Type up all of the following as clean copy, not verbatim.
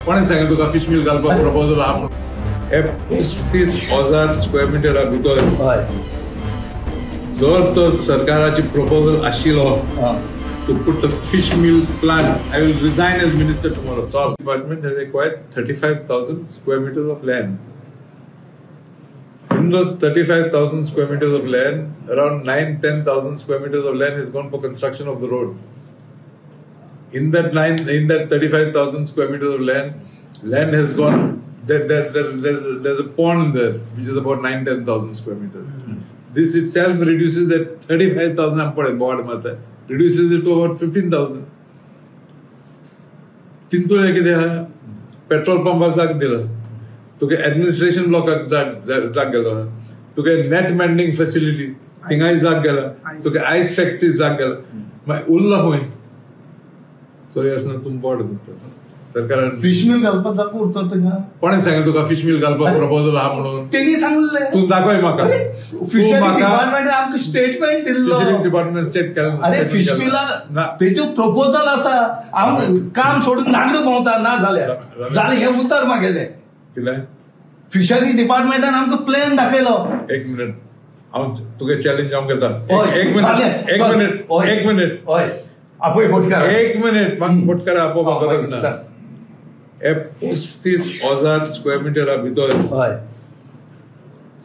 कोणें सांगलें तुका फिश मिल घालपाक प्रपोजल आहा म्हणून? हे 35,000 स्क्वेअर मिटरा भितर जर तर सरकाराची प्रपोजल आशिल्लो to put the fish mill plant, I will resign as minister tomorrow. Solve. Department has acquired 35,000 square meters of land. In those 35,000 square meters of land, around 9-10,000 square meters of land has gone for construction of the road. In that 35,000 square meters of land, land has gone. There's a pond there, which is about 9-10,000 square meters. Mm-hmm. This itself reduces that 35,000 board reduces it to about 15,000. तिंतून कितें आहा, petrol पंपाक जाग दिला, तुगे administration ब्लॉकाक जाग गेलो, तुगे नेट mending facility थिंगाय जाग गेला, तुगे आयस फॅक्टरी जाग गेला, मागीर उरला खंय? तरी आसतना तुमी बोर्ड सरकारान फिश मिल घालपाक जागो उरता थिंगा. कोणें सांगलें तुका फिश मिल घालपाक प्रपोजल आहा म्हणून? तेणी सांगलें. तूं दाखय म्हाका. फिशरी डिपार्टमेंटान आमकां स्टेटमेंट दिल्लो. फिशरीज डिपार्टमेंट स्टेट केलें. अरे फिश मिला तेचो प्रपोजल आसा. हांव काम सोडून नागडो भोंवता ना जाल्यार जालें हें उतर मागेलें. कितें? फिशरी डिपार्टमेंटान आमकां प्लॅन दाखयलो. एक मिनट, हांव तुगे चॅलेंज हांव घेता. एक मिनट, एक मिनट, एक मिनट. हय, आपय बोटकार. एक मिनट, म्हाका बोटकार आपोवपाक गरज ना. हे 35,000 स्क्वेअर मिटरा भितर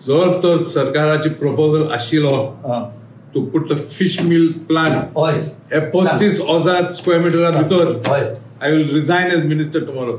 जर तर सरकाराची प्रपोजल आशिल्लो to put the fish mill plant, हे 35,000 स्क्वेअर मिटरा भितर I will resign as minister tomorrow.